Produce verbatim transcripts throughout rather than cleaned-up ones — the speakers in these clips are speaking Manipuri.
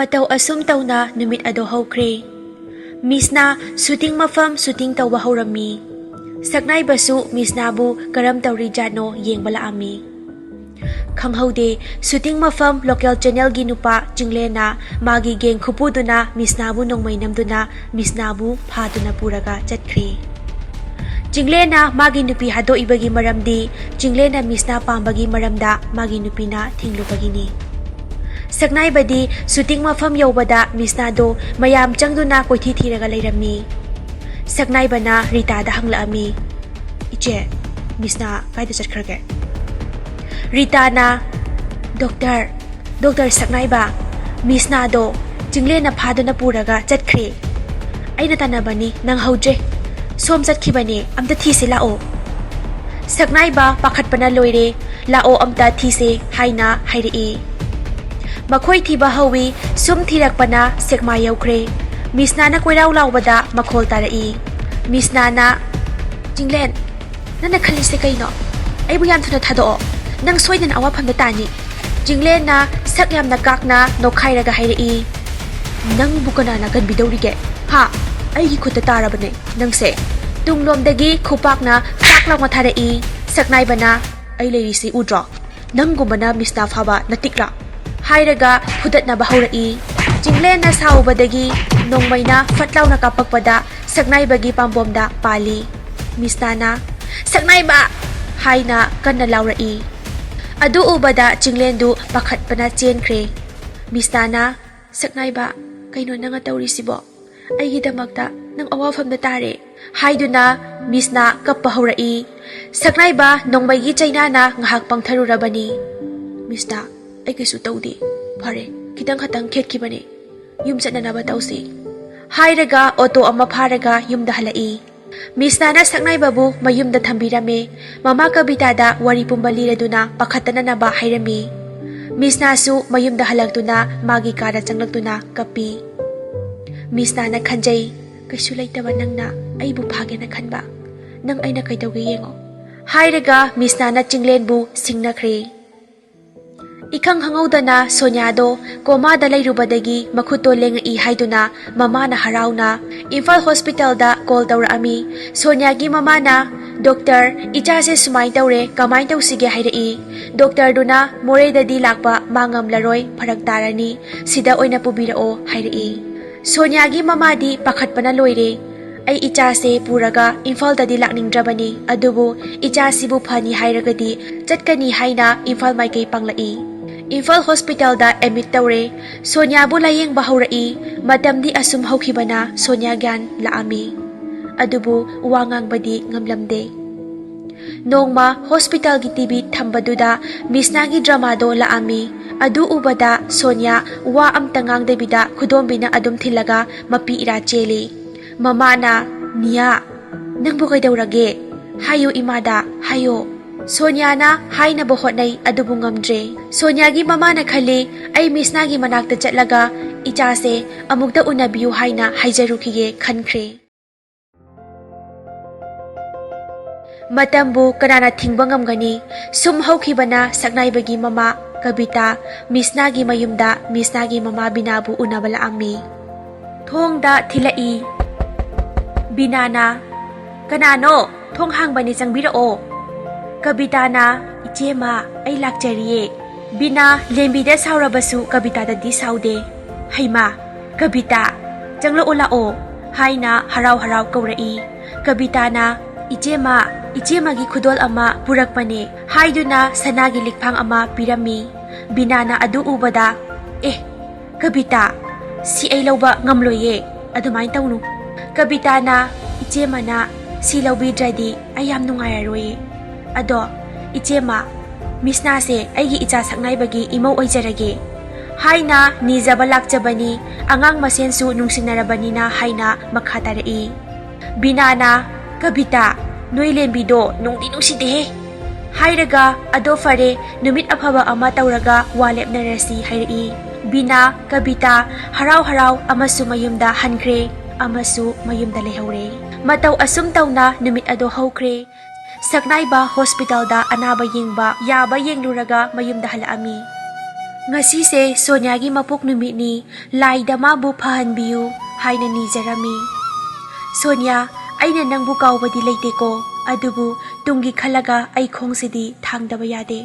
ꯃꯇꯧ ꯑꯁꯨꯝ ꯇꯧꯅ ꯅꯨꯃꯤꯠ ꯑꯗꯣ ꯍꯧꯈ꯭ꯔꯦ꯫ ꯃꯤꯁꯅꯥ ꯁꯨꯇꯤꯡ ꯃꯐꯝ ꯁꯨꯇꯤꯡ ꯇꯧꯕ ꯍꯧꯔꯝꯃꯤ꯫ ꯁꯛꯅꯥꯏꯕꯁꯨ ꯃꯤꯁꯅꯥꯕꯨ ꯀꯔꯝ ꯇꯧꯔꯤꯖꯥꯠꯅꯣ ꯌꯦꯡꯕ ꯂꯥꯛꯑꯝꯃꯤ꯫ ꯈꯪꯍꯧꯗꯦ, ꯁꯨꯇꯤꯡ ꯃꯐꯝ ꯂꯣꯀꯦꯜ ꯆꯦꯅꯦꯜꯒꯤ ꯅꯨꯄꯥ ꯆꯤꯡꯂꯦꯟꯅ ꯃꯥꯒꯤ ꯒꯦꯡ ꯈꯨꯄꯨꯗꯨꯅ ꯃꯤꯁꯅꯥꯕꯨ ꯅꯣꯡꯃꯩ ꯅꯝꯗꯨꯅ ꯃꯤꯁꯅꯥꯕꯨ ꯐꯥꯗꯨꯅ ꯄꯨꯔꯒ ꯆꯠꯈ꯭ꯔꯦ꯫ ꯆꯤꯡꯂꯦꯟꯅ ꯃꯥꯒꯤ ꯅꯨꯄꯤ ꯍꯥꯠꯇꯣꯛꯏꯕꯒꯤ ꯃꯔꯝꯗꯤ ꯆꯤꯡꯂꯦꯟꯅ ꯃꯤꯁꯅꯥ ꯄꯥꯝꯕꯒꯤ ꯃꯔꯝꯗ ꯃꯥꯒꯤ ꯅꯨꯄꯤꯅ ꯊꯤꯡꯂꯨꯕꯒꯤꯅꯤ꯫ ꯁꯛꯅꯥꯏꯕꯗꯤ ꯁꯨꯇꯤꯡ ꯃꯐꯝ ꯌꯧꯕꯗ ꯃꯤꯁꯅꯥꯗꯣ ꯃꯌꯥꯝ ꯆꯪꯗꯨꯅ ꯀꯣꯏꯊꯤ ꯊꯤꯔꯒ ꯂꯩꯔꯝꯃꯤ꯫ ꯁꯛꯅꯥꯏꯕꯅ ꯔꯤꯇꯥꯗ ꯍꯪꯂꯛꯑꯝꯃꯤ, "ꯏꯆꯦ, ꯃꯤꯁꯅꯥ ꯀꯥꯏꯗ ꯆꯠꯈ꯭ꯔꯒꯦ?" ꯔꯤꯇꯥꯅ, "ꯗꯣꯛꯇꯔ, ꯗꯣꯛꯇꯔ ꯁꯛꯅꯥꯏꯕ, ꯃꯤꯁꯅꯥꯗꯣ ꯆꯤꯡꯂꯦꯟꯅ ꯐꯥꯗꯨꯅ ꯄꯨꯔꯒ ꯆꯠꯈ꯭ꯔꯦ꯫ ꯑꯩꯅ ꯇꯥꯟꯅꯕꯅꯤ, ꯅꯪꯍꯧꯗ꯭ꯔꯦ꯫ ꯁꯣꯝ ꯆꯠꯈꯤꯕꯅꯦ, ꯑꯝꯇ ꯊꯤꯁꯦ ꯂꯥꯛꯑꯣ꯫" ꯁꯛꯅꯥꯏꯕ ꯄꯥꯈꯠꯄꯅ ꯂꯣꯏꯔꯦ꯫ "ꯂꯥꯛꯑꯣ ꯑꯝꯇ ꯊꯤꯁꯦ" ꯍꯥꯏꯅ ꯍꯥꯏꯔꯛꯏ꯫ ꯃꯈꯣꯏ ꯊꯤꯕ ꯍꯧꯏ꯫ ꯁꯨꯝ ꯊꯤꯔꯛꯄꯅ ꯁꯦꯛꯃꯥ ꯌꯧꯈ꯭ꯔꯦ꯫ ꯃꯤꯁꯅꯥꯅ ꯀꯣꯏꯔꯥꯎ ꯂꯥꯎꯕꯗ ꯃꯈꯣꯜ ꯇꯥꯔꯛꯏ꯫ ꯃꯤꯁꯅꯥꯅ, "ꯆꯤꯡꯂꯦꯟ, ꯅꯪꯅ ꯈꯜꯂꯤꯁꯦ ꯀꯩꯅꯣ? ꯑꯩꯕꯨ ꯌꯥꯝ ꯊꯨꯅ ꯊꯥꯗꯣꯛꯑꯣ꯫ ꯅꯪ ꯁꯣꯏꯗꯅ ꯑꯋꯥꯐꯝꯗ ꯇꯥꯅꯤ꯫" ꯆꯤꯡꯂꯦꯟꯅ ꯁꯛ ꯌꯥꯝꯅ ꯀꯥꯛꯅ ꯅꯣꯛꯈꯥꯏꯔꯒ ꯍꯥꯏꯔꯛꯏ, "ꯅꯪꯕꯨ ꯀꯅꯥꯅ ꯀꯟꯕꯤꯗꯧꯔꯤꯒꯦ? ꯍꯥ? ꯑꯩꯒꯤ ꯈꯨꯠꯇ ꯇꯥꯔꯕꯅꯦ ꯅꯪꯁꯦ꯫" ꯇꯨꯡꯂꯣꯝꯗꯒꯤ ꯈꯨꯄꯥꯛꯅ ꯐꯥꯛ ꯂꯥꯎꯅ ꯊꯥꯔꯛꯏ꯫ ꯁꯛꯅꯥꯏꯕꯅ, "ꯑꯩ ꯂꯩꯔꯤꯁꯤ ꯎꯗ꯭ꯔꯣ? ꯅꯪꯒꯨꯝꯕꯅ ꯃꯤꯁꯅꯥ ꯐꯥꯕ ꯅꯇꯤꯛꯔꯥ?" ꯍꯥꯏꯔꯒ ꯐꯨꯗꯠꯅꯕ ꯍꯧꯔꯛꯏ꯫ ꯆꯤꯡꯂꯦꯟꯅ ꯁꯥꯎꯕꯗꯒꯤ ꯅꯣꯡꯃꯩꯅ ꯐꯠ ꯂꯥꯎꯅ ꯀꯥꯞꯄꯛꯄꯗ ꯁꯛꯅꯥꯏꯕꯒꯤ ꯄꯥꯝꯕꯣꯝꯗ ꯄꯥꯜꯂꯤ꯫ ꯃꯤꯁꯅꯥꯅ, "ꯁꯛꯅꯥꯏꯕ!" ꯍꯥꯏꯅ ꯀꯟꯅ ꯂꯥꯎꯔꯛꯏ꯫ ꯑꯗꯨ ꯎꯕꯗ ꯆꯤꯡꯂꯦꯟꯗꯨ ꯄꯥꯈꯠꯄꯅ ꯆꯦꯟꯈ꯭ꯔꯦ꯫ ꯃꯤꯁꯅꯥꯅ, "ꯁꯛꯅꯥꯏꯕ, ꯀꯩꯅꯣ ꯅꯪꯅ ꯇꯧꯔꯤꯁꯤꯕꯣ? ꯑꯩꯒꯤꯗꯃꯛꯇ ꯅꯪ ꯑꯋꯥꯐꯝꯗ ꯇꯥꯔꯦ" ꯍꯥꯏꯗꯨꯅ ꯃꯤꯁꯅꯥ ꯀꯞꯄ ꯍꯧꯔꯛꯏ꯫ ꯁꯛꯅꯥꯏꯕ ꯅꯣꯡꯃꯩꯒꯤ ꯆꯩꯅꯥꯅ ꯉꯥꯏꯍꯥꯛ ꯄꯪꯊꯔꯨꯔꯕꯅꯤ꯫ "ꯃꯤꯁꯅꯥ, ꯑꯩ ꯀꯩꯁꯨ ꯇꯧꯗꯦ꯫ ꯐꯔꯦ, ꯈꯤꯇꯪ ꯈꯛꯇꯪ ꯈꯦꯠꯈꯤꯕꯅꯦ꯫ ꯌꯨꯝ ꯆꯠꯅꯅꯕ ꯇꯧꯁꯤ" ꯍꯥꯏꯔꯒ ꯑꯣꯇꯣ ꯑꯃ ꯐꯥꯔꯒ ꯌꯨꯝꯗ ꯍꯜꯂꯛꯏ꯫ ꯃꯤꯁꯅꯥꯅ ꯁꯛꯅꯥꯏꯕꯕꯨ ꯃꯌꯨꯝꯗ ꯊꯝꯕꯤꯔꯝꯃꯦ꯫ ꯃꯃꯥ ꯀꯕꯤꯇꯥꯗ ꯋꯥꯔꯤ ꯄꯨꯝꯕ ꯂꯤꯔꯗꯨꯅ ꯄꯥꯈꯠꯇꯅꯅꯕ ꯍꯥꯏꯔꯝꯃꯤ꯫ ꯃꯤꯁꯅꯥꯁꯨ ꯃꯌꯨꯝꯗ ꯍꯜꯂꯛꯇꯨꯅ ꯃꯥꯒꯤ ꯀꯥꯗ ꯆꯪꯂꯛꯇꯨꯅ ꯀꯞꯄꯤ꯫ ꯃꯤꯁꯅꯥꯅ ꯈꯟꯖꯩ, "ꯀꯩꯁꯨ ꯂꯩꯇꯕ ꯅꯪꯅ ꯑꯩꯕꯨ ꯐꯥꯒꯦꯅ ꯈꯟꯕ꯫ ꯅꯪ ꯑꯩꯅ ꯀꯩꯗꯧꯒꯦ ꯌꯦꯡꯉꯣ" ꯍꯥꯏꯔꯒ ꯃꯤꯁꯅꯥꯅ ꯆꯤꯡꯂꯦꯟꯕꯨ ꯁꯤꯡꯅꯈ꯭ꯔꯦ꯫ ꯏꯈꯪ ꯈꯪꯍꯧꯗꯅ ꯁꯣꯅꯤꯌꯥꯗꯣ ꯀꯣꯃꯥꯗ ꯂꯩꯔꯨꯕꯗꯒꯤ ꯃꯈꯨꯠꯇꯣ ꯂꯦꯡꯉꯛꯏ ꯍꯥꯏꯗꯨꯅ ꯃꯃꯥꯅ ꯍꯔꯥꯎꯅ ꯏꯝꯐꯥꯜ ꯍꯣꯁꯄꯤꯇꯥꯜꯗ ꯀꯣꯜ ꯇꯧꯔꯛꯑꯝꯃꯤ꯫ ꯁꯣꯅꯤꯌꯥꯒꯤ ꯃꯃꯥꯅ, "ꯗꯣꯛꯇꯔ, ꯏꯆꯥꯁꯦ ꯁꯨꯃꯥꯏꯅ ꯇꯧꯔꯦ, ꯀꯃꯥꯏꯅ ꯇꯧꯁꯤꯒꯦ?" ꯍꯥꯏꯔꯛꯏ꯫ ꯗꯣꯛꯇꯔꯗꯨꯅ, "ꯃꯣꯔꯦꯗꯗꯤ ꯂꯥꯛꯄ ꯃꯥ ꯉꯝꯂꯔꯣꯏ, ꯐꯔꯛ ꯇꯥꯔꯅꯤ, ꯁꯤꯗ ꯑꯣꯏꯅ ꯄꯨꯕꯤꯔꯛꯑꯣ" ꯍꯥꯏꯔꯛꯏ꯫ ꯁꯣꯅꯤꯌꯥꯒꯤ ꯃꯃꯥꯗꯤ ꯄꯥꯈꯠꯄꯅ ꯂꯣꯏꯔꯦ꯫ "ꯑꯩ ꯏꯆꯥꯁꯦ ꯄꯨꯔꯒ ꯏꯝꯐꯥꯜꯗꯗꯤ ꯂꯥꯛꯅꯤꯡꯗ꯭ꯔꯕꯅꯤ, ꯑꯗꯨꯕꯨ ꯏꯆꯥꯁꯤꯕꯨ ꯐꯅꯤ ꯍꯥꯏꯔꯒꯗꯤ ꯆꯠꯀꯅꯤ" ꯍꯥꯏꯅ ꯏꯝꯐꯥꯜ ꯃꯥꯏꯀꯩ ꯄꯥꯡꯂꯛꯏ꯫ ꯏꯝꯐꯥꯜ ꯍꯣꯁꯄꯤꯇꯥꯜꯗ ꯑꯦꯗꯃꯤꯠ ꯇꯧꯔꯦ꯫ ꯁꯣꯅꯤꯌꯥꯕꯨ ꯂꯥꯌꯦꯡꯕ ꯍꯧꯔꯛꯏ꯫ ꯃꯇꯝꯗꯤ ꯑꯁꯨꯝ ꯍꯧꯈꯤꯕꯅ ꯁꯣꯅꯤꯌꯥ ꯒ꯭ꯌꯥꯟ ꯂꯥꯛꯑꯝꯃꯤ, ꯑꯗꯨꯕꯨ ꯋꯥ ꯉꯥꯡꯕꯗꯤ ꯉꯝꯂꯝꯗꯦ꯫ ꯅꯣꯡꯃ ꯍꯣꯁꯄꯤꯇꯥꯜꯒꯤ ꯇꯤꯚꯤ ꯊꯝꯕꯗꯨꯗ ꯃꯤꯁꯅꯥꯒꯤ ꯗ꯭ꯔꯃꯥꯗꯣ ꯂꯥꯛꯑꯝꯃꯤ꯫ ꯑꯗꯨ ꯎꯕꯗ ꯁꯣꯅꯤꯌꯥ ꯋꯥ ꯑꯝꯇ ꯉꯥꯡꯗꯕꯤꯗ ꯈꯨꯗꯣꯝꯕꯤꯅ ꯑꯗꯨꯝ ꯊꯤꯜꯂꯒ ꯃꯄꯤ ꯏꯔꯥ ꯆꯦꯜꯂꯤ꯫ ꯃꯃꯥꯅ, "ꯅꯤꯌꯥ, ꯅꯪꯕꯨ ꯀꯩꯗꯧꯔꯒꯦ? ꯍꯥꯏꯌꯨ ꯏꯃꯥꯗ, ꯍꯥꯏꯌꯨ"꯫ ꯁꯣꯅꯤꯌꯥꯅ ꯍꯥꯏꯅꯕ ꯍꯣꯠꯅꯩ, ꯑꯗꯨꯕꯨ ꯉꯝꯗ꯭ꯔꯦ꯫ ꯁꯣꯅꯤꯌꯥꯒꯤ ꯃꯃꯥꯅ ꯈꯜꯂꯤ, "ꯑꯩ ꯃꯤꯁꯅꯥꯒꯤ ꯃꯅꯥꯛꯇ ꯆꯠꯂꯒ ꯏꯆꯥꯁꯦ ꯑꯃꯨꯛꯇ ꯎꯅꯕꯤꯌꯨ ꯍꯥꯏꯅ ꯍꯥꯏꯖꯔꯨꯈꯤꯒꯦ" ꯈꯟꯈ꯭ꯔꯦ꯫ ꯃꯇꯝꯕꯨ ꯀꯅꯥꯅ ꯊꯤꯡꯕ ꯉꯝꯒꯅꯤ? ꯁꯨꯝ ꯍꯧꯈꯤꯕꯅ ꯁꯛꯅꯥꯏꯕꯒꯤ ꯃꯃꯥ ꯀꯕꯤꯇꯥ ꯃꯤꯁꯅꯥꯒꯤ ꯃꯌꯨꯝꯗ ꯃꯤꯁꯅꯥꯒꯤ ꯃꯃꯥ ꯕꯤꯅꯥꯕꯨ ꯎꯅꯕ ꯂꯥꯛꯑꯝꯃꯤ꯫ ꯊꯣꯡꯗ ꯊꯤꯜꯂꯛꯏ꯫ ꯕꯤꯅꯥꯅ, "ꯀꯅꯥꯅꯣ? ꯊꯣꯡ ꯍꯥꯡꯕꯅꯤ, ꯆꯪꯕꯤꯔꯛꯑꯣ"꯫ ꯀꯕꯤꯇꯥꯅ, "ꯏꯆꯦꯃ, ꯑꯩ ꯂꯥꯛꯆꯔꯤꯌꯦ"꯫ ꯕꯤꯅꯥ ꯂꯦꯝꯕꯤꯗ ꯁꯥꯎꯔꯕꯁꯨ ꯀꯕꯤꯇꯥꯗꯗꯤ ꯁꯥꯎꯗꯦ꯫ "ꯍꯩꯃꯥ, ꯀꯕꯤꯇꯥ, ꯆꯪꯂꯛꯑꯣ ꯂꯥꯛꯑꯣ" ꯍꯥꯏꯅ ꯍꯔꯥꯎ ꯍꯔꯥꯎ ꯀꯧꯔꯛꯏ꯫ ꯀꯕꯤꯇꯥꯅ, "ꯏꯆꯦꯃ, ꯏꯆꯦꯃꯒꯤ ꯈꯨꯗꯣꯜ ꯑꯃ ꯄꯨꯔꯛꯄꯅꯦ" ꯍꯥꯏꯗꯨꯅ ꯁꯅꯥꯒꯤ ꯂꯤꯛꯐꯥꯡ ꯑꯃ ꯄꯤꯔꯝꯃꯤ꯫ ꯕꯤꯅꯥꯅ ꯑꯗꯨ ꯎꯕꯗ, "ꯑꯦ, ꯀꯕꯤꯇꯥ, ꯁꯤ ꯑꯩ ꯂꯧꯕ ꯉꯝꯂꯣꯏꯌꯦ, ꯑꯗꯨꯃꯥꯏꯅ ꯇꯧꯅꯨ"꯫ ꯀꯕꯤꯇꯥꯅ, "ꯏꯆꯦꯃꯅ ꯁꯤ ꯂꯧꯕꯤꯗ꯭ꯔꯗꯤ ꯑꯩ ꯌꯥꯝ ꯅꯨꯡꯉꯥꯏꯔꯔꯣꯏꯌꯦ꯫ ꯑꯗꯣ ꯏꯆꯦꯃ, ꯃꯤꯁꯅꯥꯁꯦ ꯑꯩꯒꯤ ꯏꯆꯥ ꯁꯛꯅꯥꯏꯕꯒꯤ ꯏꯃꯧ ꯑꯣꯏꯖꯔꯒꯦ" ꯍꯥꯏꯅ ꯅꯤꯖꯕ ꯂꯥꯛꯆꯕꯅꯤ, ꯑꯉꯥꯡ ꯃꯁꯦꯟꯁꯨ ꯅꯨꯡꯁꯤꯅꯔꯕꯅꯤꯅ ꯍꯥꯏꯅ ꯃꯈꯥ ꯇꯥꯔꯛꯏ꯫ ꯕꯤꯅꯥꯅ, "ꯀꯕꯤꯇꯥ, ꯅꯣꯏ ꯂꯦꯝꯕꯤꯗꯣ ꯅꯨꯡꯗꯤ ꯅꯨꯡꯁꯤꯗꯦꯍꯦ" ꯍꯥꯏꯔꯒ, "ꯑꯗꯣ ꯐꯔꯦ, ꯅꯨꯃꯤꯠ ꯑꯐꯕ ꯑꯃ ꯇꯧꯔꯒ ꯋꯥ ꯂꯦꯞꯅꯔꯁꯤ" ꯍꯥꯏꯔꯛꯏ꯫ ꯕꯤꯅꯥ, ꯀꯕꯤꯇꯥ ꯍꯔꯥꯎ ꯍꯔꯥꯎ ꯑꯃꯁꯨ ꯃꯌꯨꯝꯗ ꯍꯟꯈ꯭ꯔꯦ, ꯑꯃꯁꯨ ꯃꯌꯨꯝꯗ ꯂꯩꯍꯧꯔꯦ꯫ ꯃꯇꯧ ꯑꯁꯨꯝ ꯇꯧꯅ ꯅꯨꯃꯤꯠ ꯑꯗꯣ ꯍꯧꯈ꯭ꯔꯦ꯫ ꯁꯛꯅꯥꯏꯕ ꯍꯣꯁꯄꯤꯇꯥꯜꯗ ꯑꯅꯥꯕ ꯌꯦꯡꯕ ꯌꯥꯕ ꯌꯦꯡꯂꯨꯔꯒ ꯃꯌꯨꯝꯗ ꯍꯜꯂꯛꯑꯝꯃꯤ꯫ "ꯉꯁꯤꯁꯦ ꯁꯣꯅꯤꯌꯥꯒꯤ ꯃꯄꯣꯛ ꯅꯨꯃꯤꯠꯅꯤ, ꯂꯥꯏꯗ ꯃꯥꯕꯨ ꯐꯍꯟꯕꯤꯌꯨ" ꯍꯥꯏꯅ ꯅꯤꯖꯔꯝꯃꯤ꯫ "ꯁꯣꯅꯤꯌꯥ, ꯑꯩꯅ ꯅꯪꯕꯨ ꯀꯥꯎꯕꯗꯤ ꯂꯩꯇꯦꯀꯣ, ꯑꯗꯨꯕꯨ ꯇꯨꯡꯒꯤ ꯈꯜꯂꯒ ꯑꯩ ꯈꯣꯡꯁꯤꯗꯤ ꯊꯥꯡꯗꯕ ꯌꯥꯗꯦ꯫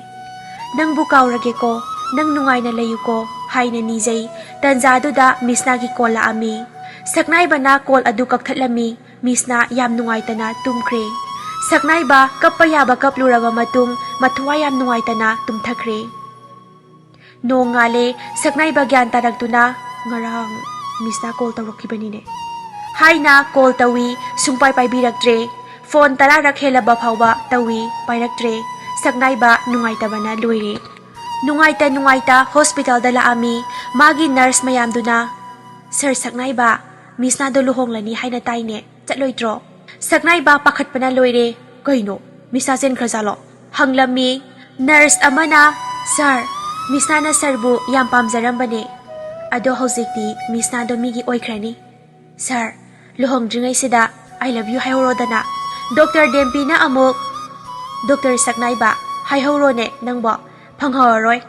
ꯅꯪꯕꯨ ꯀꯥꯎꯔꯒꯦꯀꯣ, ꯅꯪ ꯅꯨꯡꯉꯥꯏꯅ ꯂꯩꯌꯨꯀꯣ" ꯍꯥꯏꯅ ꯅꯤꯖꯩ꯫ ꯇꯟꯖꯥꯗꯨꯗ ꯃꯤꯁꯅꯥꯒꯤ ꯀꯣꯜ ꯂꯥꯛꯑꯝꯃꯤ꯫ ꯁꯛꯅꯥꯏꯕꯅ ꯀꯣꯜ ꯑꯗꯨ ꯀꯛꯊꯠꯂꯝꯃꯤ꯫ ꯃꯤꯁꯅꯥ ꯌꯥꯝ ꯅꯨꯡꯉꯥꯏꯇꯅ ꯇꯨꯝꯈ꯭ꯔꯦ꯫ ꯁꯛꯅꯥꯏꯕ ꯀꯞꯄ ꯌꯥꯕ ꯀꯞꯂꯨꯔꯕ ꯃꯇꯨꯡ ꯃꯊ꯭ꯋꯥꯏ ꯌꯥꯝ ꯅꯨꯡꯉꯥꯏꯇꯅ ꯇꯨꯝꯊꯈ꯭ꯔꯦ꯫ ꯅꯣꯡꯉꯥꯜꯂꯦ꯫ ꯁꯛꯅꯥꯏꯕ ꯒ꯭ꯌꯥꯟ ꯇꯥꯔꯛꯇꯨꯅ, "ꯉꯔꯥꯡ ꯃꯤꯁꯅꯥ ꯀꯣꯜ ꯇꯧꯔꯛꯈꯤꯕꯅꯤꯅꯦ" ꯍꯥꯏꯅ ꯀꯣꯜ ꯇꯧꯏ꯫ ꯁꯨꯡꯄꯥꯏ ꯄꯥꯏꯕꯤꯔꯛꯇ꯭ꯔꯦ꯫ ꯐꯣꯟ ꯇꯔꯥꯔꯛ ꯍꯦꯜꯂꯕ ꯐꯥꯎꯕ ꯇꯧꯏ, ꯄꯥꯏꯔꯛꯇ꯭ꯔꯦ꯫ ꯁꯛꯅꯥꯏꯕ ꯅꯨꯡꯉꯥꯏꯇꯕꯅ ꯂꯣꯏꯔꯦ꯫ ꯅꯨꯡꯉꯥꯏꯇ ꯅꯨꯡꯉꯥꯏꯇ ꯍꯣꯁꯄꯤꯇꯥꯜꯗ ꯂꯥꯛꯑꯝꯃꯤ꯫ ꯃꯥꯒꯤ ꯅꯔꯁ ꯃꯌꯥꯝꯗꯨꯅ, "ꯁꯥꯔ ꯁꯛꯅꯥꯏꯕ, ꯃꯤꯁꯅꯥꯗꯣ ꯂꯨꯍꯣꯡꯂꯅꯤ ꯍꯥꯏꯅ ꯇꯥꯏꯅꯦ, ꯆꯠꯂꯣꯏꯗ꯭ꯔꯣ?" ꯁꯛꯅꯥꯏꯕ ꯄꯥꯈꯠꯄꯅ ꯂꯣꯏꯔꯦ꯫ "ꯀꯩꯅꯣ, ꯃꯤꯁꯅꯥ ꯆꯦꯟꯈ꯭ꯔꯖꯥꯠꯂꯣ?" ꯍꯪꯂꯝꯃꯤ꯫ ꯅꯔꯁ ꯑꯃꯅ, "ꯁꯥꯔ, ꯃꯤꯁꯅꯥꯅ ꯁꯥꯔꯕꯨ ꯌꯥꯝ ꯄꯥꯝꯖꯔꯝꯕꯅꯦ, ꯑꯗꯣ ꯍꯧꯖꯤꯛꯇꯤ ꯃꯤꯁꯅꯥꯗꯣ ꯃꯤꯒꯤ ꯑꯣꯏꯈ꯭ꯔꯅꯤ꯫ ꯁꯥꯔ, ꯂꯨꯍꯣꯡꯗ꯭ꯔꯤꯉꯩꯁꯤꯗ 'I love you' ꯍꯥꯏꯍꯧꯔꯣꯗꯅ"꯫ ꯗꯣꯛꯇꯔ ꯗꯦꯝꯄꯤꯅ ꯑꯃꯨꯛ, "ꯗꯣꯛꯇꯔ ꯁꯛꯅꯥꯏꯕ, ꯍꯥꯏꯍꯧꯔꯣꯅꯦ ꯅꯪꯕꯣ, ꯐꯪꯍꯧꯔꯔꯣꯏ"꯫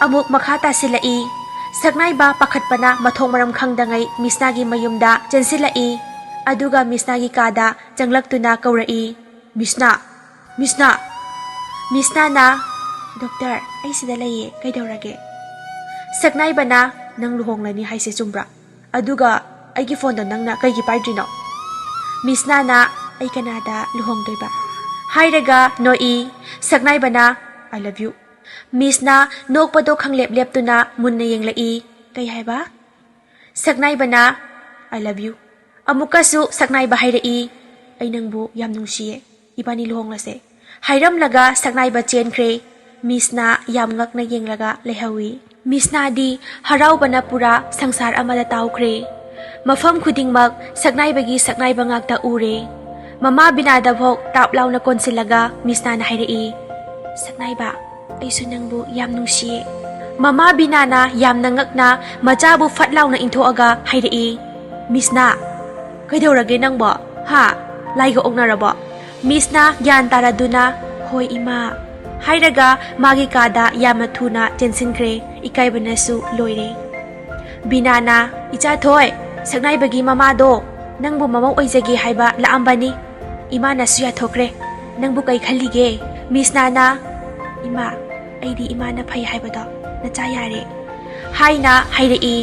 ꯑꯃꯨꯛ ꯃꯈꯥ ꯇꯥꯁꯤꯜꯂꯛꯏ꯫ ꯁꯛꯅꯥꯏꯕ ꯄꯥꯈꯠꯄꯅ ꯃꯊꯣꯡ ꯃꯔꯝ ꯈꯪꯗꯉꯩ ꯃꯤꯁꯅꯥꯒꯤ ꯃꯌꯨꯝꯗ ꯆꯦꯟꯁꯤꯜꯂꯛꯏ꯫ ꯑꯗꯨꯒ ꯃꯤꯁꯅꯥꯒꯤ ꯀꯥꯗ ꯆꯪꯂꯛꯇꯨꯅ ꯀꯧꯔꯛꯏ, "ꯃꯤꯁꯅꯥ! ꯃꯤꯁꯅꯥ!" ꯃꯤꯁꯅꯥꯅ, "ꯗꯣꯛꯇꯔ, ꯑꯩ ꯁꯤꯗ ꯂꯩꯌꯦ, ꯀꯩꯗꯧꯔꯒꯦ?" ꯁꯛꯅꯥꯏꯕꯅ, "ꯅꯪ ꯂꯨꯍꯣꯡꯂꯅꯤ ꯍꯥꯏꯁꯦ ꯆꯨꯝꯕ꯭ꯔꯥ? ꯑꯗꯨꯒ ꯑꯩꯒꯤ ꯐꯣꯟꯗꯣ ꯅꯪꯅ ꯀꯩꯒꯤ ꯄꯥꯏꯗ꯭ꯔꯤꯅꯣ?" ꯃꯤꯁꯅꯥꯅ, "ꯑꯩ ꯀꯅꯥꯗ ꯂꯨꯍꯣꯡꯗꯣꯏꯕ?" ꯍꯥꯏꯔꯒ ꯅꯣꯛꯏ꯫ ꯁꯛꯅꯥꯏꯕꯅ, "I love you"꯫ ꯃꯤꯁꯅꯥ ꯅꯣꯛꯄꯗꯣ ꯈꯪꯂꯦꯞ ꯂꯦꯞꯇꯨꯅ ꯃꯨꯟꯅ ꯌꯦꯡꯂꯛꯏ꯫ "ꯀꯩ ꯍꯥꯏꯕ?" ꯁꯛꯅꯥꯏꯕꯅ, "I love you"꯫ ꯑꯃꯨꯛꯀꯁꯨ ꯁꯛꯅꯥꯏꯕ ꯍꯥꯏꯔꯛꯏ, "ꯑꯩ ꯅꯪꯕꯨ ꯌꯥꯝ ꯅꯨꯡꯁꯤꯌꯦ, ꯏꯕꯥꯅꯤ ꯂꯨꯍꯣꯡꯂꯁꯦ" ꯍꯥꯏꯔꯝꯂꯒ ꯁꯛꯅꯥꯏꯕ ꯆꯦꯟꯈ꯭ꯔꯦ꯫ ꯃꯤꯁꯅꯥ ꯌꯥꯝ ꯉꯛꯅ ꯌꯦꯡꯂꯒ ꯂꯩꯍꯧꯏ꯫ ꯃꯤꯁꯅꯥꯗꯤ ꯍꯔꯥꯎꯕꯅ ꯄꯨꯔꯥ ꯁꯪꯁꯥꯔ ꯑꯃꯗ ꯇꯥꯎꯈ꯭ꯔꯦ꯫ ꯃꯐꯝ ꯈꯨꯗꯤꯡꯃꯛ ꯁꯛꯅꯥꯏꯕꯒꯤ ꯁꯛꯅꯥꯏꯕ ꯉꯥꯛꯇ ꯎꯔꯦ꯫ ꯃꯃꯥ ꯕꯤꯅꯥꯗꯐꯥꯎ ꯇꯥꯞ ꯂꯥꯎꯅ ꯀꯣꯟꯁꯤꯜꯂꯒ ꯃꯤꯁꯅꯥꯅ ꯍꯥꯏꯔꯛꯏ, "ꯁꯛꯅꯥꯏꯕ, ꯑꯩꯁꯨ ꯅꯪꯕꯨ ꯌꯥꯝ ꯅꯨꯡꯁꯤꯌꯦ"꯫ ꯃꯃꯥ ꯕꯤꯅꯥꯅ ꯌꯥꯝꯅ ꯉꯛꯅ ꯃꯆꯥꯕꯨ ꯐꯠ ꯂꯥꯎꯅ ꯏꯟꯊꯣꯛꯑꯒ ꯍꯥꯏꯔꯛꯏ, "ꯃꯤꯁꯅꯥ, ꯀꯩꯗꯧꯔꯒꯦ ꯅꯪꯕꯣ? ꯍꯥ? ꯂꯥꯏꯒ ꯑꯣꯛꯅꯔꯕꯣ?" ꯃꯤꯁꯅꯥ ꯒ꯭ꯌꯥꯟ ꯇꯥꯔꯗꯨꯅ, "ꯍꯣꯏ ꯏꯃꯥ" ꯍꯥꯏꯔꯒ ꯃꯥꯒꯤ ꯀꯥꯗ ꯌꯥꯝꯅ ꯊꯨꯅ ꯆꯦꯟꯁꯤꯟꯈ꯭ꯔꯦ꯫ ꯏꯀꯥꯏꯕꯅꯁꯨ ꯂꯣꯏꯔꯦ꯫ ꯕꯤꯅꯥꯅ, "ꯏꯆꯥ ꯊꯣꯏ, ꯁꯛꯅꯥꯏꯕꯒꯤ ꯃꯃꯥꯗꯣ ꯅꯪꯕꯨ ꯃꯃꯧ ꯑꯣꯏꯖꯒꯦ ꯍꯥꯏꯕ ꯂꯥꯛꯑꯝꯕꯅꯤ꯫ ꯏꯃꯥꯅꯁꯨ ꯌꯥꯊꯣꯛꯈ꯭ꯔꯦ꯫ ꯅꯪꯕꯨ ꯀꯩ ꯈꯜꯂꯤꯒꯦ?" ꯃꯤꯁꯅꯥꯅ, "ꯏꯃꯥ, ꯑꯩꯗꯤ ꯏꯃꯥꯅ ꯐꯩ ꯍꯥꯏꯕꯗꯣ ꯅꯆꯥ ꯌꯥꯔꯦ" ꯍꯥꯏꯅ ꯍꯥꯏꯔꯛꯏ꯫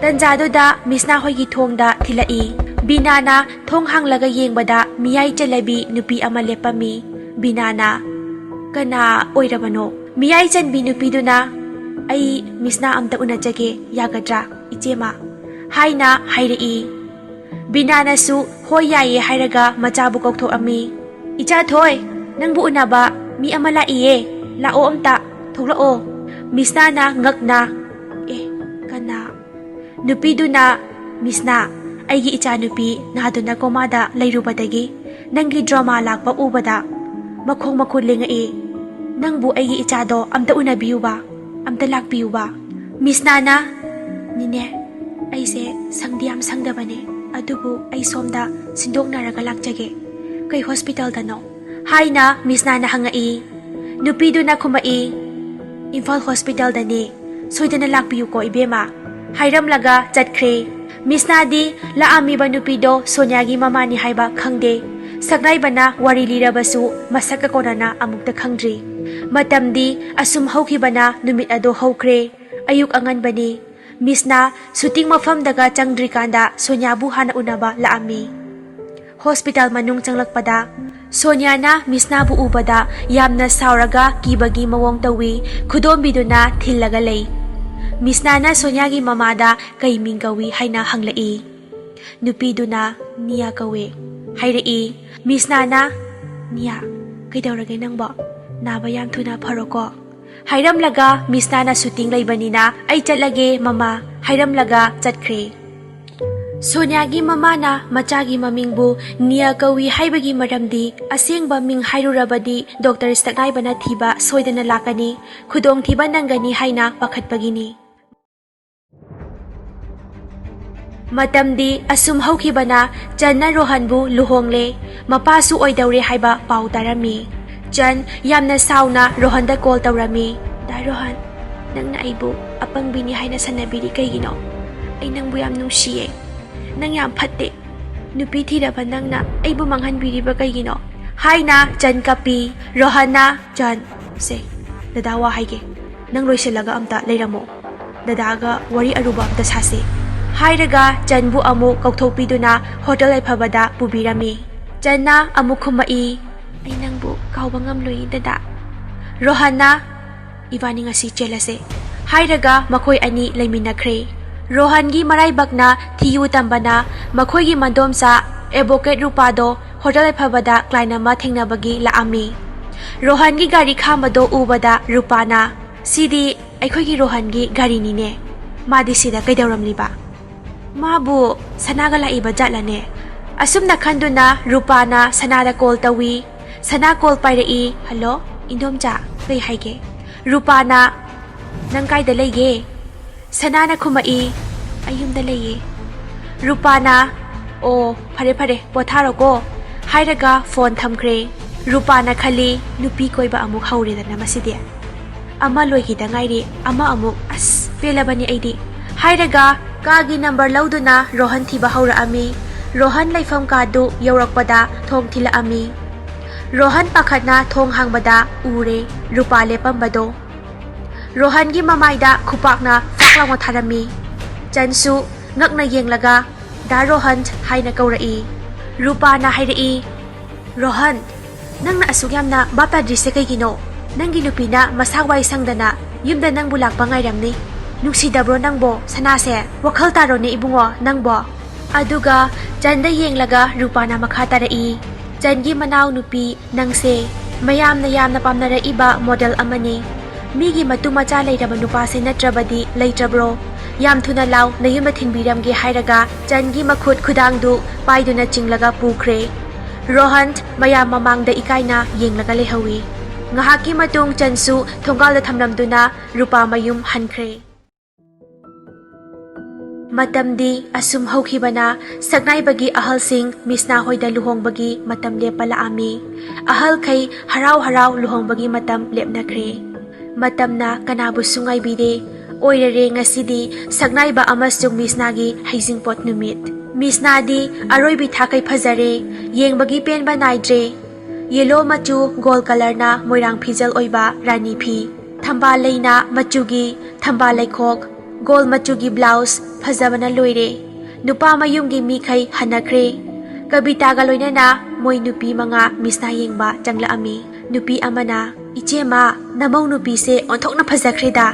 ꯇꯟꯖꯥꯗꯨꯗ ꯃꯤꯁꯅꯥ ꯍꯣꯏꯒꯤ ꯊꯣꯡꯗ ꯊꯤꯜꯂꯛꯏ꯫ ꯕꯤꯅꯥꯅ ꯊꯣꯡ ꯍꯥꯡꯂꯒ ꯌꯦꯡꯕꯗ ꯃꯤꯌꯥꯏ ꯆꯜꯂꯕꯤ ꯅꯨꯄꯤ ꯑꯃ ꯂꯦꯞꯄꯝꯃꯤ꯫ ꯕꯤꯅꯥꯅ, "ꯀꯅꯥ ꯑꯣꯏꯔꯕꯅꯣ?" ꯃꯤꯌꯥꯏ ꯆꯟꯕꯤ ꯅꯨꯄꯤꯗꯨꯅ, "ꯑꯩ ꯃꯤꯁꯅꯥ ꯑꯝꯇ ꯎꯅꯖꯒꯦ, ꯌꯥꯒꯗ꯭ꯔꯥ, ꯏꯆꯦꯃ?" ꯍꯥꯏꯅ ꯍꯥꯏꯔꯛꯏ꯫ ꯕꯤꯅꯥꯅꯁꯨ "ꯍꯣꯏ, ꯌꯥꯏꯌꯦ" ꯍꯥꯏꯔꯒ ꯃꯆꯥꯕꯨ ꯀꯧꯊꯣꯛꯑꯝꯃꯤ꯫ "ꯏꯆꯥ ꯊꯣꯏ, ꯅꯪꯕꯨ ꯎꯅꯕ ꯃꯤ ꯑꯃ ꯂꯥꯛꯏꯌꯦ, ꯂꯥꯛꯑꯣ, ꯑꯝꯇ ꯊꯣꯛꯂꯛꯑꯣ꯫" ꯃꯤꯁꯅꯥꯅ ꯉꯛꯅ, "ꯑꯦ, ꯀꯅꯥ?" ꯅꯨꯄꯤꯗꯨꯅ, "ꯃꯤꯁꯅꯥ, ꯑꯩꯒꯤ ꯏꯆꯥꯅꯨꯄꯤ ꯅꯥꯗꯨꯅ ꯀꯣꯃꯥꯗ ꯂꯩꯔꯨꯕꯗꯒꯤ ꯅꯪꯒꯤ ꯗ꯭ꯔꯃꯥ ꯂꯥꯛꯄ ꯎꯕꯗ ꯃꯈꯣꯡ ꯃꯈꯨꯠ ꯂꯦꯡꯉꯛꯏ꯫ ꯅꯪꯕꯨ ꯑꯩꯒꯤ ꯏꯆꯥꯗꯣ ꯑꯝꯇ ꯎꯅꯕꯤꯌꯨꯕ, ꯑꯝꯇ ꯂꯥꯛꯄꯤꯌꯨꯕ꯫" ꯃꯤꯁꯅꯥꯅ, "ꯅꯤꯅꯦ, ꯑꯩꯁꯦ ꯁꯪꯗꯤ ꯌꯥꯝ ꯁꯪꯗꯕꯅꯦ, ꯑꯗꯨꯕꯨ ꯑꯩ ꯁꯣꯝꯗ ꯁꯤꯟꯗꯣꯛꯅꯔꯒ ꯂꯥꯛꯆꯒꯦ꯫ ꯀꯩ ꯍꯣꯁꯄꯤꯇꯥꯜꯗꯅꯣ?" ꯍꯥꯏꯅ ꯃꯤꯁꯅꯥꯅ ꯍꯪꯉꯛꯏ꯫ ꯅꯨꯄꯤꯗꯨꯅ ꯈꯨꯝꯃꯛꯏ, "ꯏꯝꯐꯥꯜ ꯍꯣꯁꯄꯤꯇꯥꯜꯗꯅꯦ, ꯁꯣꯏꯗꯅ ꯂꯥꯛꯄꯤꯌꯨꯀꯣ ꯏꯕꯦꯝꯃ" ꯍꯥꯏꯔꯝꯂꯒ ꯆꯠꯈ꯭ꯔꯦ꯫ ꯃꯤꯁꯅꯥꯗꯤ ꯂꯥꯛꯑꯝꯃꯤꯕ ꯅꯨꯄꯤꯗꯣ ꯁꯣꯅꯤꯌꯥꯒꯤ ꯃꯃꯥꯅꯤ ꯍꯥꯏꯕ ꯈꯪꯗꯦ꯫ ꯁꯛꯅꯥꯏꯕꯅ ꯋꯥꯔꯤ ꯂꯤꯔꯕꯁꯨ ꯃꯁꯛꯀ ꯀꯣꯟꯅꯅ ꯑꯃꯨꯛꯇ ꯈꯪꯗ꯭ꯔꯤ꯫ ꯃꯇꯝꯗꯤ ꯑꯁꯨꯝ ꯍꯧꯈꯤꯕꯅ ꯅꯨꯃꯤꯠ ꯑꯗꯣ ꯍꯧꯈ꯭ꯔꯦ꯫ ꯑꯌꯨꯛ ꯑꯉꯟꯕꯅꯤ꯫ ꯃꯤꯁꯅꯥ ꯁꯨꯇꯤꯡ ꯃꯐꯝꯗꯒ ꯆꯪꯗ꯭ꯔꯤꯀꯥꯟꯗ ꯁꯣꯅꯤꯌꯥꯕꯨ ꯍꯥꯟꯅ ꯎꯅꯕ ꯂꯥꯛꯑꯝꯃꯤ꯫ ꯍꯣꯁꯄꯤꯇꯥꯜ ꯃꯅꯨꯡ ꯆꯪꯂꯛꯄꯗ ꯁꯣꯅꯤꯌꯥꯅ ꯃꯤꯁꯅꯥꯕꯨ ꯎꯕꯗ ꯌꯥꯝꯅ ꯁꯥꯎꯔꯒ ꯀꯤꯕꯒꯤ ꯃꯑꯣꯡ ꯇꯧꯏ꯫ ꯈꯨꯗꯣꯝꯕꯤꯗꯨꯅ ꯊꯤꯜꯂꯒ ꯂꯩ꯫ ꯃꯤꯁꯅꯥꯅ ꯁꯣꯅꯤꯌꯥꯒꯤ ꯃꯃꯥꯗ ꯀꯩ ꯃꯤꯡ ꯀꯧꯏ ꯍꯥꯏꯅ ꯍꯪꯂꯛꯏ꯫ ꯅꯨꯄꯤꯗꯨꯅ "ꯅꯤꯌꯥ ꯀꯧꯏ" ꯍꯥꯏꯔꯛꯏ꯫ ꯃꯤꯁꯅꯥꯅ, "ꯅꯤꯌꯥ, ꯀꯩꯗꯧꯔꯒꯦ ꯅꯪꯕꯣ? ꯅꯥꯕ ꯌꯥꯝ ꯊꯨꯅ ꯐꯔꯣꯀꯣ" ꯍꯥꯏꯔꯝꯂꯒ ꯃꯤꯁꯅꯥꯅ "ꯁꯨꯇꯤꯡ ꯂꯩꯕꯅꯤꯅ ꯑꯩ ꯆꯠꯂꯒꯦ ꯃꯃꯥ" ꯍꯥꯏꯔꯝꯂꯒ ꯆꯠꯈ꯭ꯔꯦ꯫ ꯁꯣꯅꯤꯌꯥꯒꯤ ꯃꯃꯥꯅ ꯃꯆꯥꯒꯤ ꯃꯃꯤꯡꯕꯨ ꯅꯤꯌꯥ ꯀꯧꯏ ꯍꯥꯏꯕꯒꯤ ꯃꯔꯝꯗꯤ ꯑꯁꯦꯡꯕ ꯃꯤꯡ ꯍꯥꯏꯔꯨꯔꯕꯗꯤ ꯗꯣꯛꯇꯔ ꯁꯛꯅꯥꯏꯕꯅ ꯊꯤꯕ ꯁꯣꯏꯗꯅ ꯂꯥꯛꯀꯅꯤ, ꯈꯨꯗꯣꯡꯊꯤꯕ ꯅꯪꯒꯅꯤ ꯍꯥꯏꯅ ꯄꯥꯈꯠꯄꯒꯤꯅꯤ꯫ ꯃꯇꯝꯗꯤ ꯑꯁꯨꯝ ꯍꯧꯈꯤꯕꯅ ꯆꯟꯅ ꯔꯣꯍꯟꯕꯨ ꯂꯨꯍꯣꯡꯂꯦ, ꯃꯄꯥꯁꯨ ꯑꯣꯏꯗꯧꯔꯦ ꯍꯥꯏꯕ ꯄꯥꯎ ꯇꯥꯔꯝꯃꯤ꯫ ꯆꯟ ꯌꯥꯝꯅ ꯁꯥꯎꯅ ꯔꯣꯍꯟꯗ ꯀꯣꯜ ꯇꯧꯔꯝꯃꯤ꯫ "ꯗꯥ ꯔꯣꯍꯟ, ꯅꯪꯅ ꯑꯩꯕꯨ ꯑꯄꯪꯕꯤꯅꯤ ꯍꯥꯏꯅ ꯁꯟꯅꯕꯤꯔꯤ ꯀꯩꯒꯤꯅꯣ? ꯑꯩ ꯅꯪꯕꯨ ꯌꯥꯝ ꯅꯨꯡꯁꯤꯌꯦ꯫ ꯅꯪ ꯌꯥꯝ ꯐꯠꯇꯦ꯫ ꯅꯨꯄꯤ ꯊꯤꯔꯕ ꯅꯪꯅ ꯑꯩꯕꯨ ꯃꯥꯡꯍꯟꯕꯤꯔꯤꯕ ꯀꯩꯒꯤꯅꯣ?" ꯍꯥꯏꯅ ꯆꯟ ꯀꯞꯄꯤ꯫ ꯔꯣꯍꯟꯅ, "ꯆꯟ, ꯁꯦ, ꯗꯗꯥ ꯋꯥ ꯍꯥꯏꯒꯦ꯫ ꯅꯪ ꯂꯣꯏꯁꯤꯜꯂꯒ ꯑꯝꯇ ꯂꯩꯔꯝꯃꯣ꯫ ꯗꯗꯥꯒ ꯋꯥꯔꯤ ꯑꯔꯨꯕ ꯑꯝꯇ ꯁꯥꯁꯤ," ꯍꯥꯏꯔꯒ ꯆꯟꯕꯨ ꯑꯃꯨꯛ ꯀꯧꯊꯣꯛꯄꯤꯗꯨꯅ ꯍꯣꯇꯦꯜ ꯌꯥꯏꯐꯕꯗ ꯄꯨꯕꯤꯔꯝꯃꯤ꯫ ꯆꯟꯅ ꯑꯃꯨꯛ ꯈꯨꯝꯃꯛꯏ, "ꯑꯩ ꯅꯪꯕꯨ ꯀꯥꯎꯕ ꯉꯝꯂꯣꯏ, ꯗꯗꯥ꯫" ꯔꯣꯍꯟꯅ, "ꯏꯕꯥꯅꯤ ꯉꯁꯤ ꯆꯦꯜꯂꯁꯦ," ꯍꯥꯏꯔꯒ ꯃꯈꯣꯏ ꯑꯅꯤ ꯂꯩꯃꯤꯟꯅꯈ꯭ꯔꯦ꯫ ꯔꯣꯍꯟꯒꯤ ꯃꯔꯥꯏꯕꯛꯅ ꯊꯤꯌꯨ ꯇꯝꯕꯅ ꯃꯈꯣꯏꯒꯤ ꯃꯗꯣꯝꯆꯥ ꯑꯦꯗꯚꯣꯀꯦꯠ ꯔꯨꯄꯥꯗꯣ ꯍꯣꯇꯦꯜ ꯌꯥꯏꯐꯕꯗ ꯀ꯭ꯂꯥꯏꯟ ꯑꯃ ꯊꯦꯡꯅꯕꯒꯤ ꯂꯥꯛꯑꯝꯃꯤ꯫ ꯔꯣꯍꯟꯒꯤ ꯒꯥꯔꯤ ꯈꯥꯝꯕꯗꯣ ꯎꯕꯗ ꯔꯨꯄꯥꯅ, "ꯁꯤꯗꯤ ꯑꯩꯈꯣꯏꯒꯤ ꯔꯣꯍꯟꯒꯤ ꯒꯥꯔꯤꯅꯤꯅꯦ꯫ ꯃꯥꯗꯤ ꯁꯤꯗ ꯀꯩꯗꯧꯔꯝꯂꯤꯕ?" "ꯃꯥꯕꯨ ꯁꯅꯥꯒ ꯂꯥꯛꯏꯕ ꯖꯥꯠꯂꯅꯦ?" ꯑꯁꯨꯝꯅ ꯈꯟꯗꯨꯅ ꯔꯨꯄꯥꯅ ꯁꯅꯥꯗ ꯀꯣꯜ ꯇꯧꯏ꯫ ꯁꯅꯥ ꯀꯣꯜ ꯄꯥꯏꯔꯛꯏ꯫ "ꯍꯜꯂꯣ, ꯏꯟꯗꯣꯝꯆꯥ, ꯀꯩ ꯍꯥꯏꯒꯦ?" ꯔꯨꯄꯥꯅ, "ꯅꯪ ꯀꯥꯏꯗ ꯂꯩꯒꯦ?" ꯁꯅꯥꯅ ꯈꯨꯝꯃꯛꯏ, "ꯑꯩ ꯌꯨꯝꯗ ꯂꯩꯌꯦ꯫" ꯔꯨꯄꯥꯅ, "ꯑꯣ, ꯐꯔꯦ ꯐꯔꯦ, ꯄꯣꯊꯥꯔꯣꯀꯣ," ꯍꯥꯏꯔꯒ ꯐꯣꯟ ꯊꯝꯈ꯭ꯔꯦ꯫ ꯔꯨꯄꯥꯅ ꯈꯜꯂꯤ, "ꯅꯨꯄꯤ ꯀꯣꯏꯕ ꯑꯃꯨꯛ ꯍꯧꯔꯦꯗꯅ ꯃꯁꯤꯗꯤ꯫ ꯑꯃ ꯂꯣꯏꯈꯤꯗ ꯉꯥꯏꯔꯤ, ꯑꯃ ꯑꯃꯨꯛ, ꯑꯁ, ꯄꯦꯜꯂꯕꯅꯤ ꯑꯩꯗꯤ," ꯍꯥꯏꯔꯒ ꯀꯥꯒꯤ ꯅꯝꯕꯔ ꯂꯧꯗꯨꯅ ꯔꯣꯍꯟ ꯊꯤꯕ ꯍꯧꯔꯛꯑꯝꯃꯤ꯫ ꯔꯣꯍꯟ ꯂꯩꯐꯝ ꯀꯥꯗꯨ ꯌꯧꯔꯛꯄꯗ ꯊꯣꯡ ꯊꯤꯜꯂꯛꯑꯝꯃꯤ꯫ ꯔꯣꯍꯟ ꯄꯥꯈꯠꯅ ꯊꯣꯡ ꯍꯥꯡꯕꯗ ꯎꯔꯦ ꯔꯨꯄꯥ ꯂꯦꯞꯄꯝꯕꯗꯣ꯫ ꯔꯣꯍꯟꯒꯤ ꯃꯃꯥꯏꯗ ꯈꯨꯄꯥꯛꯅ ꯐꯥꯛ ꯂꯥꯎꯅ ꯊꯥꯔꯝꯃꯤ꯫ ꯆꯟꯁꯨ ꯉꯛꯅ ꯌꯦꯡꯂꯒ, "ꯗꯥ ꯔꯣꯍꯟ" ꯍꯥꯏꯅ ꯀꯧꯔꯛꯏ꯫ ꯔꯨꯄꯥꯅ ꯍꯥꯏꯔꯛꯏ, "ꯔꯣꯍꯟ, ꯅꯪꯅ ꯑꯁꯨꯛ ꯌꯥꯝꯅ ꯚꯥꯞ ꯇꯥꯗ꯭ꯔꯤꯁꯦ ꯀꯩꯒꯤꯅꯣ? ꯅꯪꯒꯤ ꯅꯨꯄꯤꯅ ꯃꯁꯥ ꯋꯥꯏ ꯁꯪꯗꯅ ꯌꯨꯝꯗ ꯅꯪꯕꯨ ꯂꯥꯛꯄ ꯉꯥꯏꯔꯝꯅꯤ꯫ ꯅꯨꯡꯁꯤꯗꯕ꯭ꯔꯣ ꯅꯪꯕꯣ, ꯁꯅꯥꯁꯦ? ꯋꯥꯈꯜ ꯇꯥꯔꯣꯅꯦ ꯏꯕꯨꯡꯉꯣ ꯅꯪꯕꯣ?" ꯑꯗꯨꯒ ꯆꯟꯗ ꯌꯦꯡꯂꯒ ꯔꯨꯄꯥꯅ ꯃꯈꯥ ꯇꯥꯔꯛꯏ, "ꯆꯟꯒꯤ ꯃꯅꯥꯎ ꯅꯨꯄꯤ ꯅꯪꯁꯦ ꯃꯌꯥꯝꯅ ꯌꯥꯝꯅ ꯄꯥꯝꯅꯔꯛꯏꯕ ꯃꯣꯗꯦꯜ ꯑꯃꯅꯤ꯫ ꯃꯤꯒꯤ ꯃꯇꯨ ꯃꯆꯥ ꯂꯩꯔꯕ ꯅꯨꯄꯥꯁꯦ ꯅꯠꯇ꯭ꯔꯕꯗꯤ ꯂꯩꯇ꯭ꯔꯕ꯭ꯔꯣ? ꯌꯥꯝ ꯊꯨꯅ ꯂꯥꯎ, ꯅꯌꯨꯝꯗ ꯊꯤꯟꯕꯤꯔꯝꯒꯦ," ꯍꯥꯏꯔꯒ ꯆꯟꯒꯤ ꯃꯈꯨꯠ ꯈꯨꯗꯥꯡꯗꯨ ꯄꯥꯏꯗꯨꯅ ꯆꯤꯡꯂꯒ ꯄꯨꯈ꯭ꯔꯦ꯫ ꯔꯣꯍꯟ ꯃꯌꯥꯝ ꯃꯃꯥꯡꯗ ꯏꯀꯥꯏꯅ ꯌꯦꯡꯂꯒ ꯂꯩꯍꯧꯏ꯫ ꯉꯥꯏꯍꯥꯛꯀꯤ ꯃꯇꯨꯡ ꯆꯟꯁꯨ ꯊꯣꯡꯒꯥꯜꯗ ꯊꯝꯂꯝꯗꯨꯅ ꯔꯨꯄꯥ ꯃꯌꯨꯝ ꯍꯟꯈ꯭ꯔꯦ꯫ ꯃꯇꯝꯗꯤ ꯑꯁꯨꯝ ꯍꯧꯈꯤꯕꯅ ꯁꯛꯅꯥꯏꯕꯒꯤ ꯑꯍꯜꯁꯤꯡ ꯃꯤꯁꯅꯥ ꯍꯣꯏꯗ ꯂꯨꯍꯣꯡꯕꯒꯤ ꯃꯇꯝ ꯂꯦꯞꯄ ꯂꯥꯛꯑꯝꯃꯤ꯫ ꯑꯍꯜꯈꯩ ꯍꯔꯥꯎ ꯍꯔꯥꯎ ꯂꯨꯍꯣꯡꯕꯒꯤ ꯃꯇꯝ ꯂꯦꯞꯅꯈ꯭ꯔꯦ꯫ ꯃꯇꯝꯅ ꯀꯅꯥꯕꯨꯁꯨ ꯉꯥꯏꯕꯤꯗꯦ꯫ ꯑꯣꯏꯔꯔꯦ ꯉꯁꯤꯗꯤ ꯁꯛꯅꯥꯏꯕ ꯑꯃꯁꯨꯡ ꯃꯤꯁꯅꯥꯒꯤ ꯍꯩꯖꯤꯡꯄꯣꯠ ꯅꯨꯃꯤꯠ꯫ ꯃꯤꯁꯅꯥꯗꯤ ꯑꯔꯣꯏꯕꯤ ꯊꯥꯈꯩ ꯐꯖꯔꯦ꯫ ꯌꯦꯡꯕꯒꯤ ꯄꯦꯟꯕ ꯅꯥꯏꯗ꯭ꯔꯦ꯫ ꯌꯦꯂꯣ ꯃꯆꯨ ꯒꯣꯜ ꯀꯂꯔꯅ ꯃꯣꯏꯔꯥꯡ ꯐꯤꯖꯦꯜ ꯑꯣꯏꯕ ꯔꯥꯅꯤ ꯐꯤ, ꯊꯝꯕꯥꯜ ꯂꯩꯅꯥ ꯃꯆꯨꯒꯤ ꯊꯝꯕꯥꯜ ꯂꯩꯈꯣꯛ, ꯒꯣꯜ ꯃꯆꯨꯒꯤ ꯕ꯭ꯂꯥꯎꯁ ꯐꯖꯕꯅ ꯂꯣꯏꯔꯦ꯫ ꯅꯨꯄꯥ ꯃꯌꯨꯝꯒꯤ ꯃꯤꯈꯩ ꯍꯟꯅꯈ꯭ꯔꯦ꯫ ꯀꯕꯤꯇꯥꯒ ꯂꯣꯏꯅꯅ ꯃꯣꯏ ꯅꯨꯄꯤ ꯃꯉꯥ ꯃꯤꯁꯅꯥ ꯌꯦꯡꯕ ꯆꯪꯂꯛꯑꯝꯃꯤ꯫ ꯅꯨꯄꯤ ꯑꯃꯅ, "ꯏꯆꯦꯃ, ꯅꯃꯧ ꯅꯨꯄꯤꯁꯦ ꯑꯣꯟꯊꯣꯛꯅ ꯐꯖꯈ꯭ꯔꯦꯗ,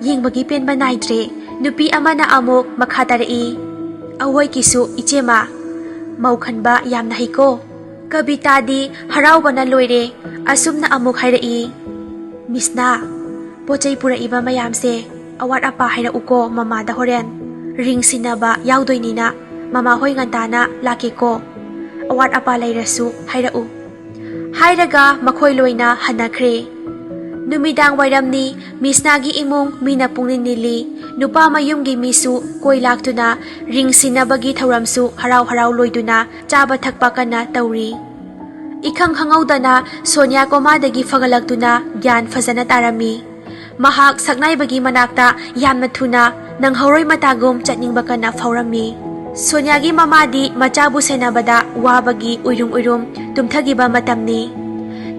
ꯌꯦꯡꯕꯒꯤ ꯄꯦꯟꯕ ꯅꯥꯏꯗ꯭ꯔꯦ"꯫ ꯅꯨꯄꯤ ꯑꯃꯅ ꯑꯃꯨꯛ ꯃꯈꯥ ꯇꯥꯔꯛꯏ, "ꯑꯋꯣꯏ ꯀꯤꯁꯨ ꯏꯆꯦꯃ, ꯃꯧ ꯈꯟꯕ ꯌꯥꯝꯅ ꯍꯩꯀꯣ"꯫ ꯀꯕꯤꯇꯥꯗꯤ ꯍꯔꯥꯎꯕꯅ ꯂꯣꯏꯔꯦ꯫ ꯑꯁꯨꯝꯅ ꯑꯃꯨꯛ ꯍꯥꯏꯔꯛꯏ, "ꯃꯤꯁꯅꯥ, ꯄꯣꯠ ꯆꯩ ꯄꯨꯔꯛꯏꯕ ꯃꯌꯥꯝꯁꯦ ꯑꯋꯥꯠ ꯑꯄꯥ ꯍꯥꯏꯔꯛꯎꯀꯣ ꯃꯃꯥꯗ ꯍꯣꯔꯦꯟ꯫ ꯔꯤꯡ ꯁꯤꯟꯅꯕ ꯌꯥꯎꯗꯣꯏꯅꯤꯅ ꯃꯃꯥ ꯍꯣꯏ ꯉꯟꯇꯥꯅ ꯂꯥꯛꯀꯦꯀꯣ꯫ ꯑꯋꯥꯠ ꯑꯄꯥ ꯂꯩꯔꯁꯨ ꯍꯥꯏꯔꯛꯎ"꯫ ꯍꯥꯏꯔꯒ ꯃꯈꯣꯏ ꯂꯣꯏꯅ ꯍꯟꯅꯈ꯭ꯔꯦ꯫ ꯅꯨꯃꯤꯗꯥꯡ ꯋꯥꯏꯔꯝꯅꯤ꯫ ꯃꯤꯁꯅꯥꯒꯤ ꯏꯃꯨꯡ ꯃꯤꯅ ꯄꯨꯡꯅꯤꯜ ꯅꯤꯜꯂꯤ꯫ ꯅꯨꯄꯥ ꯃꯌꯨꯝꯒꯤ ꯃꯤꯁꯨ ꯀꯣꯏ ꯂꯥꯛꯇꯨꯅ ꯔꯤꯡ ꯁꯤꯟꯅꯕꯒꯤ ꯊꯧꯔꯝꯁꯨ ꯍꯔꯥꯎ ꯍꯔꯥꯎ ꯂꯣꯏꯗꯨꯅ ꯆꯥꯕ ꯊꯛꯄ ꯀꯟꯅ ꯇꯧꯔꯤ꯫ ꯏꯈꯪ ꯈꯪꯍꯧꯗꯅ ꯁꯣꯅꯤꯌꯥ ꯀꯣꯃꯥꯗꯒꯤ ꯐꯒꯠꯂꯛꯇꯨꯅ ꯒ꯭ꯌꯥꯟ ꯐꯖꯅ ꯇꯥꯔꯝꯃꯤ꯫ ꯃꯍꯥꯛ ꯁꯛꯅꯥꯏꯕꯒꯤ ꯃꯅꯥꯛꯇ ꯌꯥꯝꯅ ꯊꯨꯅ ꯅꯪꯍꯧꯔꯣꯏ ꯃꯇꯥꯒꯨꯝ ꯆꯠꯅꯤꯡꯕ ꯀꯟꯅ ꯐꯥꯎꯔꯝꯃꯤ꯫ ꯁꯣꯅꯤꯌꯥꯒꯤ ꯃꯃꯥꯗꯤ ꯃꯆꯥꯕꯨ ꯁꯦꯟꯅꯕꯗ ꯋꯥꯕꯒꯤ ꯎꯏꯔꯨꯝ ꯎꯏꯔꯨꯝ ꯇꯨꯝꯊꯈꯤꯕ ꯃꯇꯝꯅꯤ꯫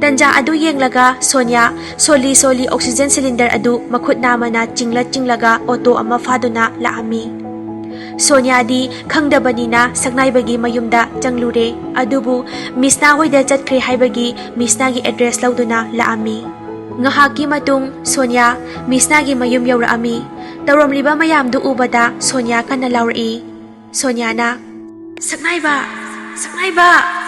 ꯇꯟꯖꯥ ꯑꯗꯨ ꯌꯦꯡꯂꯒ ꯁꯣꯅꯤꯌꯥ ꯁꯣꯜꯂꯤ ꯁꯣꯜꯂꯤ ꯑꯣꯛꯁꯤꯖꯦꯟ ꯁꯤꯂꯤꯟꯗꯔ ꯑꯗꯨ ꯃꯈꯨꯠ ꯅꯥꯝꯃꯅ ꯆꯤꯡꯂ ꯆꯤꯡꯂꯒ ꯑꯣꯇꯣ ꯑꯃ ꯐꯥꯗꯨꯅ ꯂꯥꯛꯑꯝꯃꯤ꯫ ꯁꯣꯅꯤꯌꯥꯗꯤ ꯈꯪꯗꯕꯅꯤꯅ ꯁꯛꯅꯥꯏꯕꯒꯤ ꯃꯌꯨꯝꯗ ꯆꯪꯂꯨꯔꯦ꯫ ꯑꯗꯨꯕꯨ ꯃꯤꯁꯅꯥ ꯍꯣꯏꯗ ꯆꯠꯈ꯭ꯔꯦ ꯍꯥꯏꯕꯒꯤ ꯃꯤꯁꯅꯥꯒꯤ ꯑꯦꯗ꯭ꯔꯦꯁ ꯂꯧꯗꯨꯅ ꯂꯥꯛꯑꯝꯃꯤ꯫ ꯉꯥꯏꯍꯥꯛꯀꯤ ꯃꯇꯨꯡ ꯁꯣꯅꯤꯌꯥ ꯃꯤꯁꯅꯥꯒꯤ ꯃꯌꯨꯝ ꯌꯧꯔꯛꯑꯝꯃꯤ꯫ ꯇꯧꯔꯝꯂꯤꯕ ꯃꯌꯥꯝꯗꯨ ꯎꯕꯗ ꯁꯣꯅꯤꯌꯥ ꯀꯟꯅ ꯂꯥꯎꯔꯛꯏ꯫ ꯁꯣꯅꯤꯌꯥꯅ, "ꯁꯛꯅꯥꯏꯕ! ꯁꯛꯅꯥꯏꯕ!"